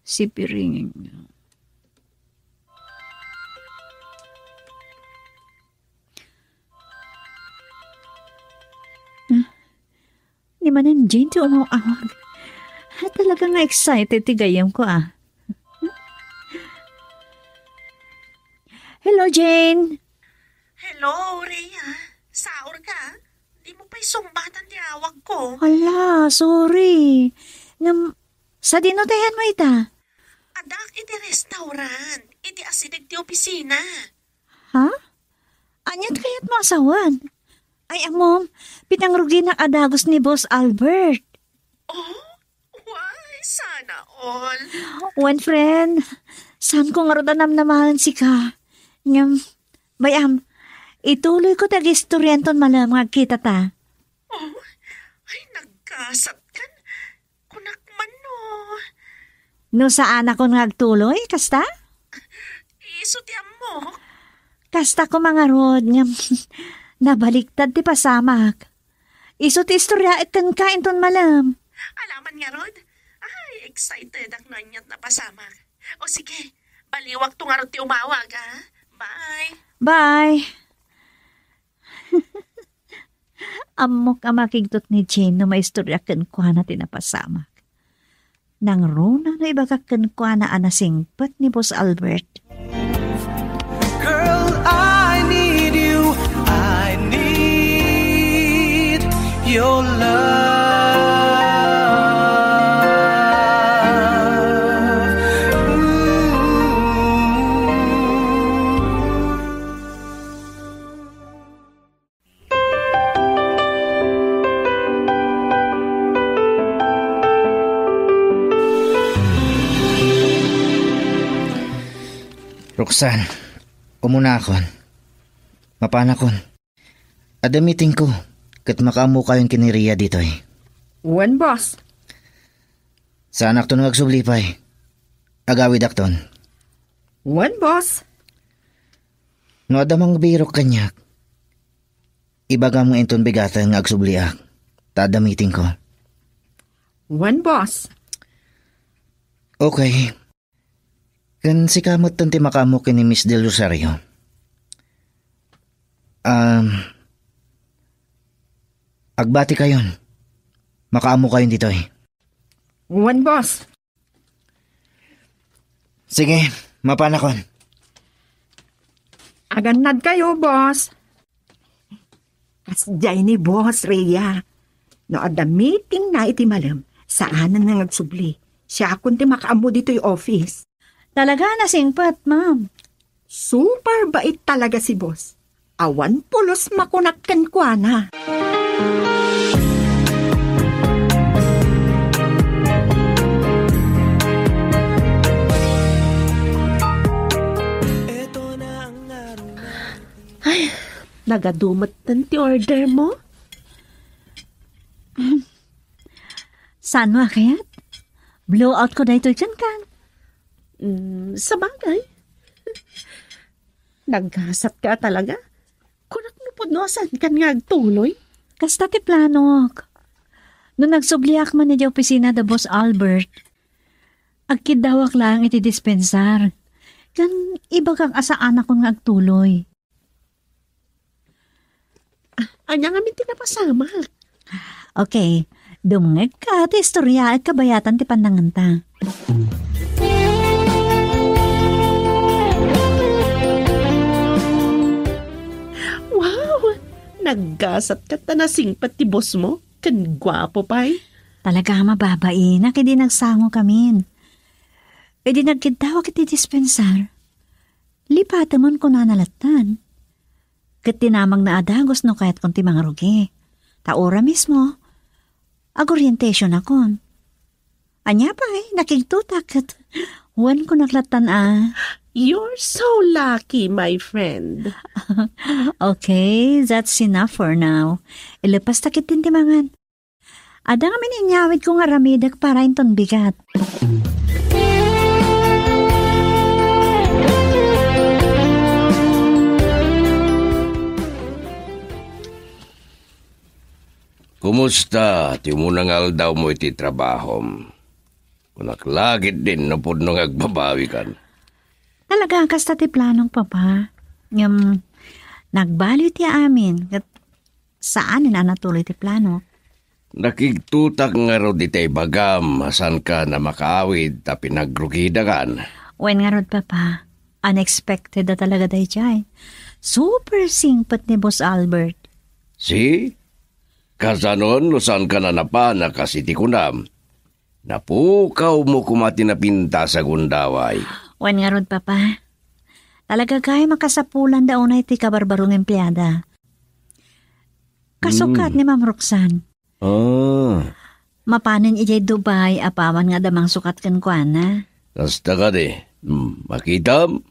Sipiring. Ah, ni Manang Jane ti umaw-awag. Ah, talaga nga excited ti gayyemko, ah. Hello, Jane. Hello, Rhea. Saor ka? Di mo pay sungbatan ti awag ko. Hala, sorry. Ngem, sadino ta ayanmo ita? Addaak iti restaurant, iti asideg ti opisina. Ha? Ania ti kayatmo a sawen? Ay, ammom, pinangruginak a dagus ni Boss Albert. Oh? Why, sana all. Wen, friend, saanko ngarud a namnamaen sika. Ngem, bay-am, ituloyko ti agistorya inton malem nga agkitata. Oh, ay, naggasat kan. Kunak man no. No saanakon nga agtuloy, kasta? Isu ti ammok. Kasta koma ngarud, ngem nabaliktad ti pasamak. Isu ti istoryaek kenka inton malem. Alaman ngarud? Ay, excited ak no aniat napasamak. O sige, baliwak to ngarud ti umawag, ha? Bye. Bye. Ammok a makigtot ni Jane no maistorya kenkuana ti napasamak. Nangruna no ibagak kenkuana a nasingpet ni Boss Albert. Girl, I need you. I need your love. Ooh. Roxanne, umunakon. Mapanakon. Adda meetingko, ket makaammokayon ken ni Rhea ditoy. Wen, boss. Saanakton nga agsubli pay. Agawidakton. Wen, boss. No adda mangbirok kaniak, ibagam nga inton bigaten nga agsubliak, ta adda meetingko. Wen, boss. Okay. Ken sika metten ti makaammo ken ni Miss Del Rosario. Um, agbatikayon. Makaammokayon ditoy. Wen, boss. Sige, mapanakon. Agannadkayo, boss. Kasdiay ni Boss Rhea. No adda meetingna iti malem, saanen nga agsubli. Siakon ti makaammo ditoy office. Talaga, nasingpet, ma'am. Super bait talaga si boss. Awan pulos makunak kenkuana. Ay, nagadu metten ti order mo? Saan mo a kayat? Blowout ko daytoy kenkan. Mm, sabagay. Naggasat ka talaga. Kun No, saan kan nga agtuloy? Kasta ti planok. No nagsubliak man idiay opisina da Boss Albert, agkiddawak laeng iti dispensar. Ken ibagak a saanakon nga agtuloy. Ah, ania ngamin ti napasamak? Okay, dumngegka ti istorya, agkabayatan ti pannanganta. Wow! Naggasat ket ta nasingpet ti boss mo, ken guapo pay. Talaga a mababain, a idi nagsangokamin. Idi nagkiddawak iti dispensar, lipatemon kunana lattan. Ket dinamagna a dagus no kayatkon ti mangrugi. Ta ura mismo, agorientationakon. Ania pay, nakigtutak ket wen kunak lattan a. You're so lucky, my friend. Okay, that's enough for now. Ilepas ta ketdin ti mangan. Adda ngamin inyawidko nga aramidek para inton bigat. Kumusta ti umuna nga aldawmo iti trabahom? Kunak la ketdin no pudno nga agbabawikan. Talaga, kasta ti planong, Papa. Ngem, nagbaliw ti amin, ket saanen a natuloy ti plano. Nakigtutak ngarud iti ibagam a saanka a makaawid ta pinagrugidakan. Wen ngarud, Papa. Unexpected a talaga daydiay. Super singpet ni Boss Albert. See? Kasanon no saanka a napan a kas iti kunam? Napukawmo koma ti napintas a gundaway. Wen ngarud, Papa. Talaga gayam a kasapulan da unay ti kabarbaro nga empleada. Kasukat Hmm. ni Ma'am Roxanne. Ah. Mapanen idiay Dubai apaman nga adda mangsukat kenkuana. Kasta kadi. Hmm, makitam?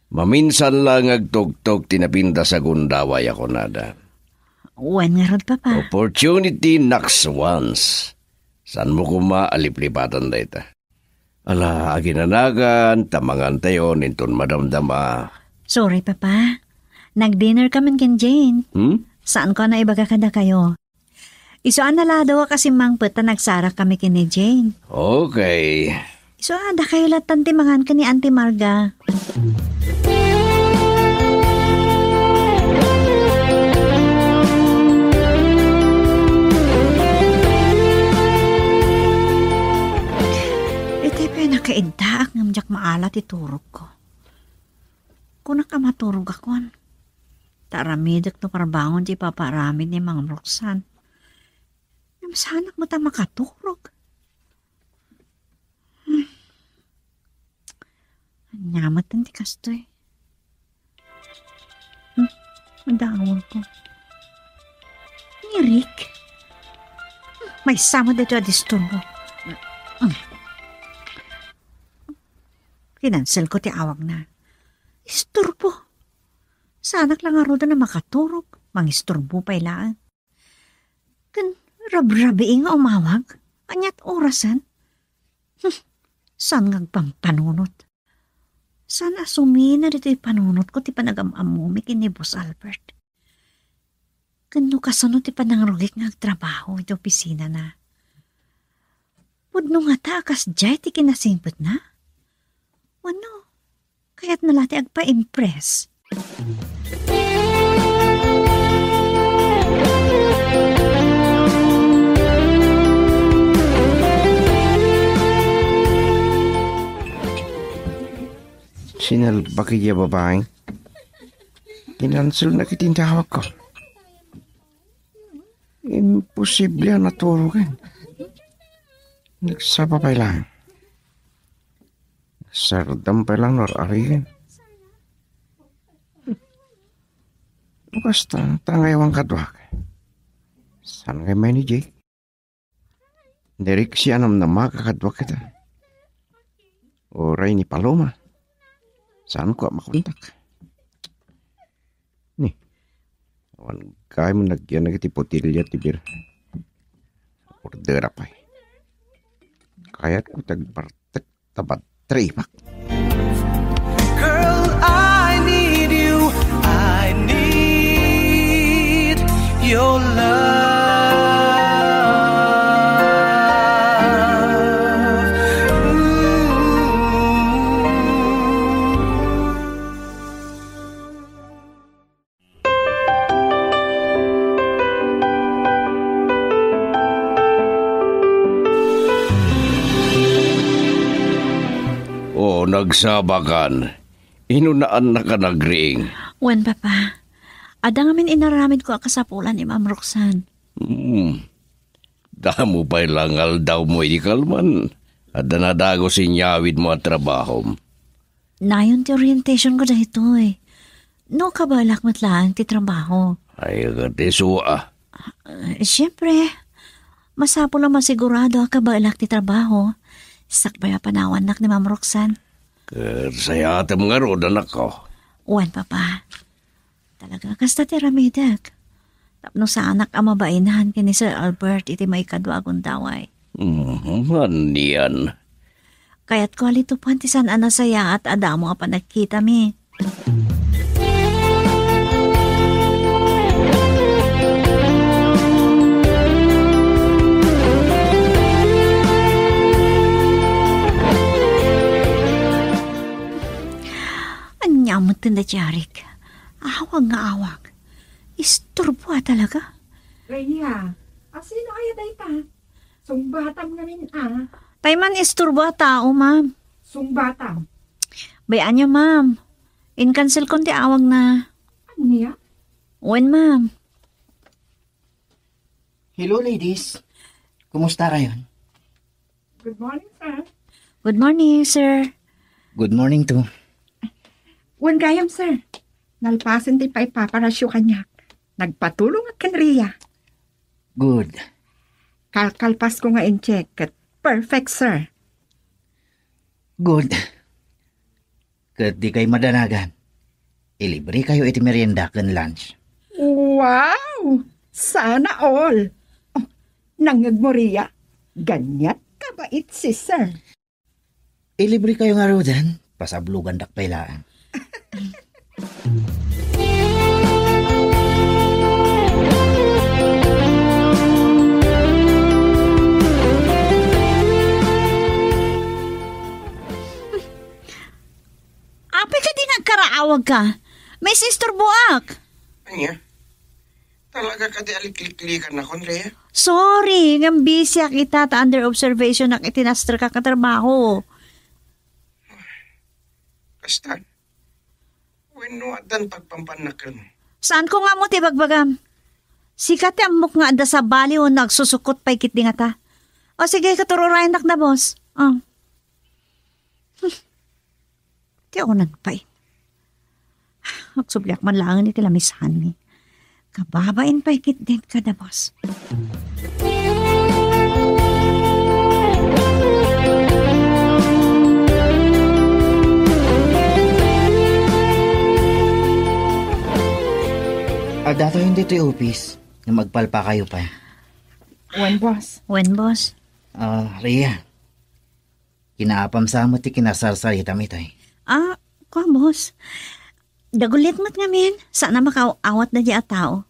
Maminsan la nga agtugtog ti napintas a gundaway a kunada. Wen ngarud, Papa. Opportunity knocks once. Saanmo koma a liplipatan dayta? Ala, aginanagan, ta mangantayon inton madamdama. Sorry, Papa. Nag-dinner kamin ken Jane. Hmm? Saanko a naibaga kadakayo? Isu a naladaw a kasimmangpet ta nagsarak kami ken ni Jane. Okay. Isu a dakayo lattan ti mangan ken ni Auntie Marga. Itay pay nakaiddaak ngem diak maala ti turogko. Kunak a maturogakon. Ta aramidek no parbangon ti ipapaaramid ni Ma'am Roxanne. Ngem saanak met a makaturog. Hmm. Ania met ti kastoy? Hmm, adda awagko. Ni Rick? Hmm, maysa met daytoy a disturbo. Hmm. Kinanselko ti awagna. Isturbo. Saanak la ngaruden a makaturog, mangisturbo pay laeng. Ken rabrabii nga umawag? Aniat orasen? Hmm, saan nga agpampanunot? Saan a sumina ditoy panunotko ti panagam-ammomi ken ni Boss Albert? Ken no kasano ti panangrugik nga agtrabaho iti opisinana? Pudno ngata a kasdiay ti kinasingpetna? Wenno, kayatna la ti agpa-impress? Sinalbag idiay babai. Kinanselna iti tindawagko. Imposible a naturogen. Nagsapa pay lang. Sardam pay lang no ar-arigen. No kasta, tangaywan kaduak. Saan ngay may ni Jake? Direksianam na makakaduak kita. Uray ni Paloma. Saan ko a makontak? Ni, awan kay mo nagyan iti botelya ti bir. Ordera pay. Kayat ko tagbartek ta bad trip. Girl, I need you. I need Agsabakan, inunaannak a nagriing. Wen, Papa. Adda ngamin inaramidko a kasapulan ni Ma'am Roxanne. Hmm. Damo pay la nga aldawmo idi kalman. Adda nadagus inyawidmo a trabahom. Nayon ti orientationko daytoy. No, kabaelak met laeng ti trabaho. Ay, ket isu a. Eh, siempre, masapul a masigurado a kabaelak ti trabaho. Sakbay a panawannak ni Ma'am Roxanne. Ket sayatem ngarud, anakko. Wen, Papa. Talaga, kasta ti aramidek. Tapno saanak a mabainan ken ni Sir Albert iti maikadua a gundaway. Mhm, anian? Kayatko a litupan ti saan a nasayaat a damo a panagkitami. Ania met ti nadiarik? Awag nga awag. Isturbo a talaga. Rhea, asino aya dayta? Sungbatam ngamin a. Tay man isturbo a tao, ma'am. Sungbatam. Bay-anyo, ma'am. Inkanselkon ti awagna. Ania? Wen, ma'am. Hello, ladies. Kumusta kayon? Good morning, sir. Good morning, sir. Good morning, too. Wen gayam, sir. Nalpasen ti paipaparasyo kaniak. Nagpatulong ak ken Rhea. Good. Kalkalpasko nga in-check ket perfect, sir. Good. Ket dikay madanagan. Ilibrekayo iti merienda ken lunch. Wow! Sana all! Oh, nangngegmo, Rhea. Ganiat kabait si sir. Ilibrekayo ngaruden, pasablogandak pay laeng. Apay kadi nga agkaraawagka? Maisisturboak. Ania? Talaga kadi a likliklikan nakon, Rhea? Sorry, ngem busyak ita ta under observation ak iti nasterka nga trabaho. Kasta? Wenno addan pagpampannak kenmo? Saanko nga ammo ti ibagbagam. Sika ti ammok nga adda sabali wenno agsusukot pay ketdi ngata. O sige, ket ur-urayennak da, boss. O. Hmm. Ti uneg pay. Agsubliak man laengen iti lamisanmi. Kababain pay ketdin kada boss. Addatayon ditoy office nga agpalpakayo pay. Wen, boss. Wen, boss. Ah, Rhea. Kinaapam sa met ti kinasarsaritami tay. Ah, kua, boss. Dagulit met ngamin, saan a makaawat daydiay a tao.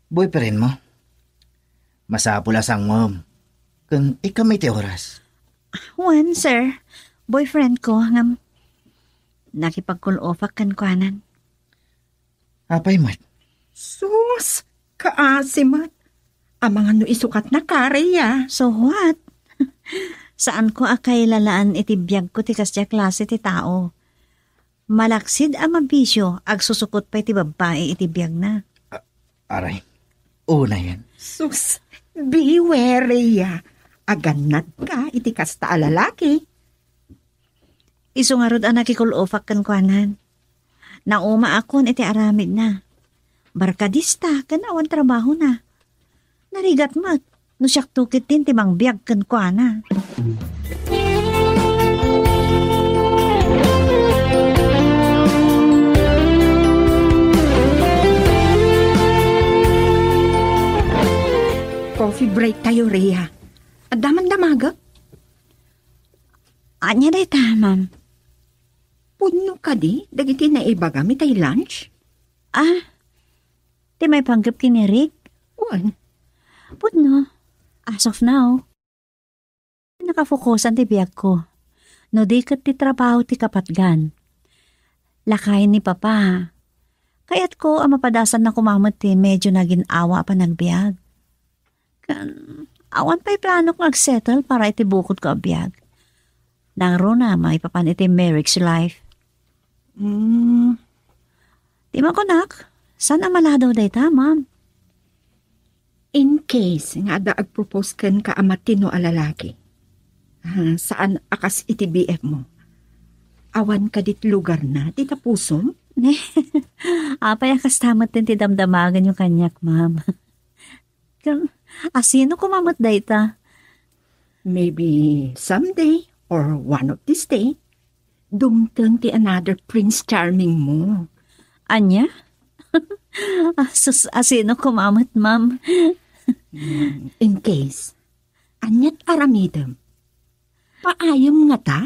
Boyfriend mo? Masapul a sangom. Ken ikam iti oras. Wen, sir. Boyfriend ko, ngem nakipagkul-ofak kenkuanan. Apay met? Sus, kaasi met. Amangan no isukatna, Rhea. So what? Saanko a kailalaan iti biagko ti kasdiay a klase ti tao. Malaksid a mabisio, agsusukot pay ti babbai iti biagna. A-, aray, unayen. Sus, beware, Rhea. Agannadka iti kasta a lalaki. Isu ngarud a nakikul-ofak kenkuanan. Naumaakon iti aramidna. Barkadista ken awan trabahona. Narigat met no siakto ketdin ti mangbiag kenkuana. Coffee break tayo, Rhea. Adda man damagek? Ania dayta, ma'am? Pudno kadi dagiti naibagam itay lunch? Ah, ti maipanggep ken ni Rick? Wen. Pudno, as of now. Nakafokusan ti biagko. No di ket ti trabaho ti kapatgan. Lakayen ni Papa. Kayatko a mapadasanna koma met ti medyo nagin-awa a panagbiag. Ken, awan pay planok nga agsettle para iti bukodko a biag. Nangruna maipapan iti marriage life. Hmm. Ti makunak, saan a maladaw dayta, ma'am? In case nga adda agpropose kenka a matino a lalaki, ah, saan a kas iti B F mo. Awan kadit lugarna ti tapusom? Apay a kasta met ti damdamagenyo kaniak, ma'am? Ken, asino koma met dayta? Maybe someday or one of these days, dumteng ti another Prince Charming mo. Ania? Asus, asino koma met, ma'am? Hmm, in case, aniat aramidem? Paayem ngata?